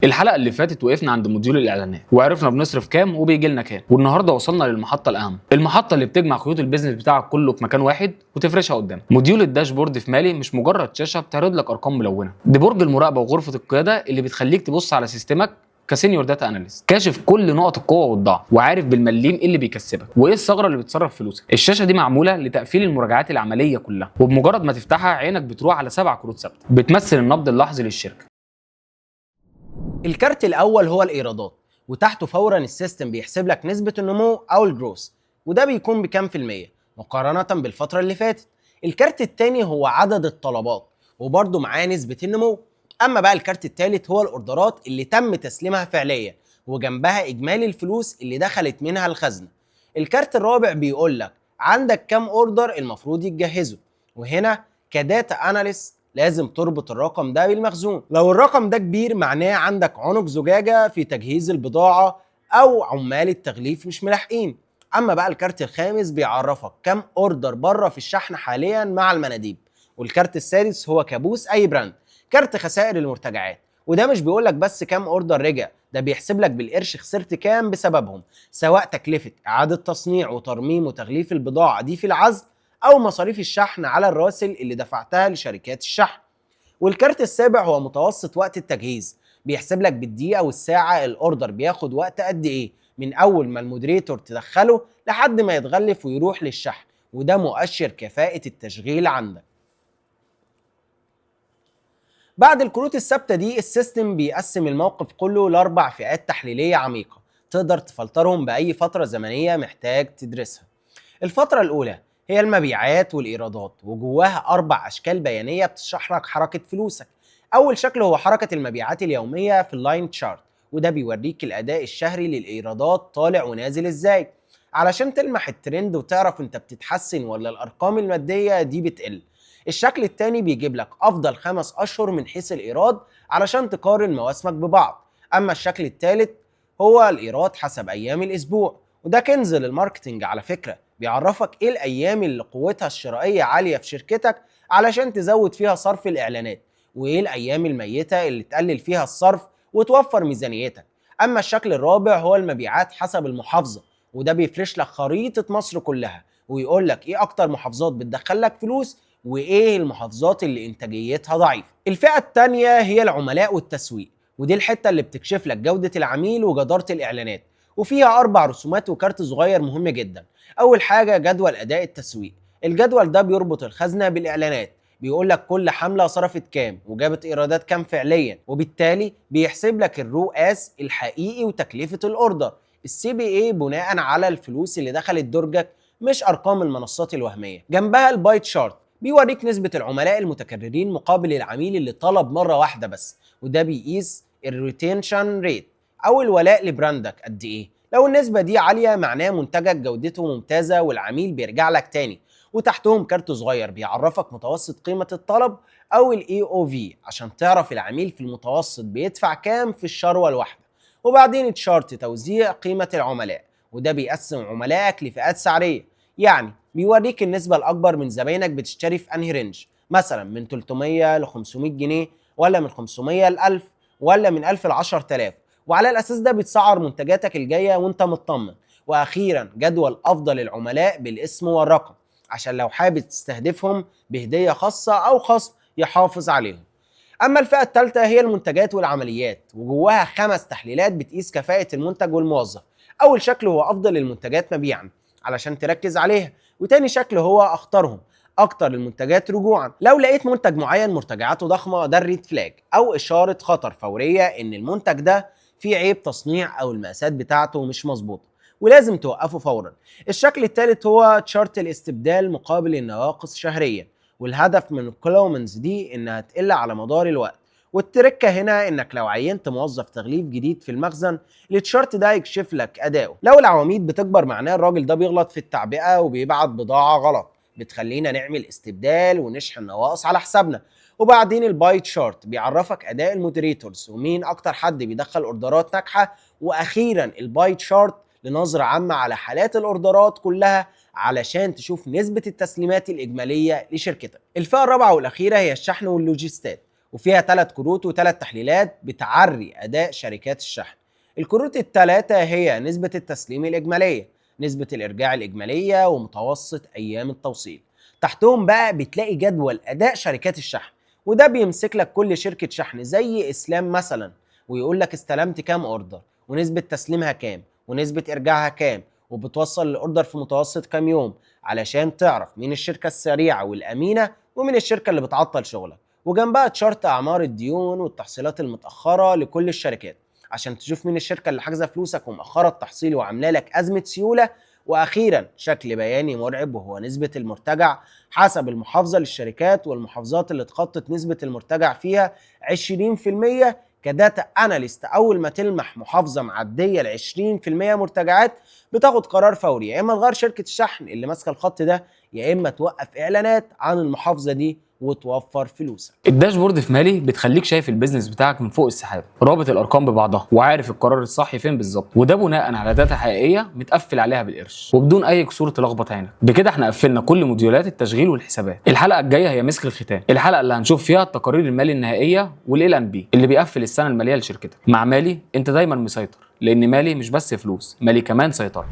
الحلقة اللي فاتت وقفنا عند module الاعلانات وعرفنا بنصرف كام وبيجي لنا كام، والنهارده وصلنا للمحطه الاهم، المحطة اللي بتجمع خيوط ال business بتاعك كله في مكان واحد وتفرشها قدامك. module ال dashboard في مالي مش مجرد شاشة بتعرض لك ارقام ملونة، دي برج المراقبة وغرفه القيادة اللي بتخليك تبص على system ك ك senior data analyst، كاشف كل نقط القوة والضعف وعارف بالمليم ايه اللي بيكسبك وايه الثغرة اللي بتصرف فلوسك. الشاشة دي معمولة لتقفيل المراجعات العملية كلها، وبمجرد ما تفتحها عينك بتروح على 7 كروت ثابتة بتمثل النبض اللحظي للشركة. الكارت الاول هو الايرادات، وتحته فورا ال system بيحسب لك نسبه النمو او ال growth، وده بيكون بكام في المية مقارنة بالفترة اللي فاتت. الكارت الثاني هو عدد الطلبات، وبرده معاه نسبه النمو. اما بقى الكارت الثالث هو الاوردرات اللي تم تسليمها فعليا، وجنبها اجمالي الفلوس اللي دخلت منها الخزنة. الكارت الرابع بيقول لك عندك كام order المفروض يتجهزوا، وهنا ك data analyst لازم تربط الرقم ده بالمخزون. لو الرقم ده كبير معناه عندك عنق زجاجة في تجهيز البضاعة أو عمال التغليف مش ملاحقين. أما بقى الكارت الخامس بيعرفك كم order بره في الشحن حاليا مع المناديب. والكارت السادس هو كابوس أي brand، كارت خسائر المرتجعات، وده مش بيقولك بس كام order رجع، ده بيحسب لك بالقرش خسرت كام بسببهم، سواء تكلفة إعادة تصنيع وترميم وتغليف البضاعة دي في العزل، او مصاريف الشحن على الراسل اللي دفعتها لشركات الشحن. والكارت السابع هو متوسط وقت التجهيز، بيحسب لك بالدقيقة والساعة ال order بياخد وقت قد ايه من اول ما ال moderator تدخله لحد ما يتغلف ويروح للشحن، وده مؤشر كفاءة التشغيل عندك. بعد الكروت الثابتة دي ال system بيقسم الموقف كله لأربع فئات تحليلية عميقة تقدر تفلترهم بأي فترة زمنية محتاج تدرسها. الفترة الأولى هي المبيعات والإيرادات، وجواها 4 أشكال بيانية بتشرح لك حركة فلوسك. أول شكل هو حركة المبيعات اليومية في ال line chart، وده بيوريك الأداء الشهري للإيرادات طالع ونازل إزاي، علشان تلمح الترند وتعرف انت بتتحسن ولا الأرقام المادية دي بتقل. الشكل التاني بيجيب لك أفضل 5 أشهر من حيث الإيراد علشان تقارن مواسمك ببعض. أما الشكل التالت هو الإيراد حسب أيام الأسبوع، وده كنز لل marketing على فكرة، بيعرفك ايه الايام اللي قوتها الشرائية عالية في شركتك علشان تزود فيها صرف الاعلانات، وايه الايام الميتة اللي تقلل فيها الصرف وتوفر ميزانيتك. اما الشكل الرابع هو المبيعات حسب المحافظه، وده بيفرش لك خريطة مصر كلها ويقول لك ايه اكتر محافظات بتدخل لك فلوس وايه المحافظات اللي انتاجيتها ضعيفه. الفئة الثانية هي العملاء والتسويق، ودي الحتة اللي بتكشف لك جوده العميل وجداره الاعلانات، وفيها 4 رسومات وكارت صغير مهم جدا. اول حاجة جدول اداء التسويق، الجدول ده بيربط الخزنة بالاعلانات، بيقول لك كل حمله صرفت كام وجابت ايرادات كام فعليا، وبالتالي بيحسب لك ال ROAS الحقيقي وتكلفة ال order، ال CPA، بناء على الفلوس اللي دخلت درجك مش ارقام المنصات الوهمية. جنبها ال pie chart، بيوريك نسبه العملاء المتكررين مقابل العميل اللي طلب مرة واحدة بس، وده بيقيس ال retention rate او الولاء ل brand ك قد ايه. لو النسبة دي عالية معناه منتجك جودته ممتازة والعميل بيرجع لك تاني. وتحتهم كارت صغير بيعرفك متوسط قيمة الطلب او ال AOV، عشان تعرف العميل في المتوسط بيدفع كام في الشروة الواحدة. وبعدين chart توزيع قيمة العملاء، وده بيقسم عملائك لفئات سعرية، يعني بيوريك النسبة الأكبر من زباينك بتشتري في أنهي range، مثلا من 300 ل 500 جنيه، ولا من 500 ل 1000، ولا من 1000 ل 10000، وعلى الاساس ده بتسعر منتجاتك الجاية وانت مطمن. واخيرا جدول افضل العملاء بالاسم والرقم، عشان لو حابب تستهدفهم بهديه خاصة او خصم يحافظ عليهم. اما الفئة الثالثة هي المنتجات والعمليات، وجواها 5 تحليلات بتقيس كفاءة المنتج والموظف. اول شكل هو افضل المنتجات مبيعا علشان تركز عليها، وتاني شكل هو اخطرهم، اكتر المنتجات رجوعا. لو لقيت منتج معين مرتجعاته ضخمه، ده ال red flag او اشارة خطر فورية ان المنتج ده فيه عيب تصنيع او المقاسات بتاعته مش مظبوطة ولازم توقفه فورا. الشكل الثالث هو chart الاستبدال مقابل النواقص شهريا، والهدف من ال columns دي انها تقل على مدار الوقت. والتركه هنا انك لو عينت موظف تغليف جديد في المخزن، ال chart ده يكشف لك اداؤه. لو العواميد بتكبر معناه الراجل ده بيغلط في التعبئه وبيبعت بضاعة غلط بتخلينا نعمل استبدال ونشحن نواقص على حسابنا. وبعدين ال pie chart بيعرفك اداء ال moderators ومين اكتر حد بيدخل اوردرات ناجحه. واخيرا ال pie chart لنظرة عامة على حالات الأوردرات كلها علشان تشوف نسبة التسليمات الإجمالية لشركتك. الفئة الرابعة والأخيرة هي الشحن واللوجيستات، وفيها 3 كروت وثلاث تحليلات بتعري اداء شركات الشحن. الكروت الثلاثة هي نسبه التسليم الاجماليه، نسبه الارجاع الاجمالية، ومتوسط ايام التوصيل. تحتهم بقى بتلاقي جدول اداء شركات الشحن، وده بيمسك لك كل شركة شحن زي اسلام مثلا، ويقول لك استلمت كام order، ونسبه تسليمها كام، ونسبه ارجاعها كام، وبتوصل ال order في متوسط كام يوم، علشان تعرف مين الشركة السريعة والامينه ومين الشركة اللي بتعطل شغلك. وجنبها chart اعمار الديون والتحصيلات المتاخرة لكل الشركات، عشان تشوف مين الشركة اللي حاجزه فلوسك ومأخره التحصيل وعامله لك ازمة سيولة. واخيرا شكل بياني مرعب، وهو نسبه المرتجع حسب المحافظة للشركات، والمحافظات اللي اتخطت نسبه المرتجع فيها 20%. ك data analyst اول ما تلمح محافظة معدية ل 20% مرتجعات بتاخد قرار فوري، يا اما تغير شركة الشحن اللي ماسكه الخط ده، يا اما توقف اعلانات عن المحافظة دي وتوفر فلوسك. ال dashboard في مالي بتخليك شايف ال business بتاعك من فوق السحاب، رابط الارقام ببعضها وعارف القرار الصح فين بالظبط، وده بناء على data حقيقية متقفل عليها بالقرش وبدون اي كسور تلخبط عينك. بكده احنا قفلنا كل موديولات التشغيل والحسابات. الحلقة الجاية هي مسك الختام، الحلقة اللي هنشوف فيها التقارير المالي النهائية وال L and P اللي بيقفل السنة المالية لشركتك. مع مالي انت دايما مسيطر، لان مالي مش بس فلوس، مالي كمان سيطرة.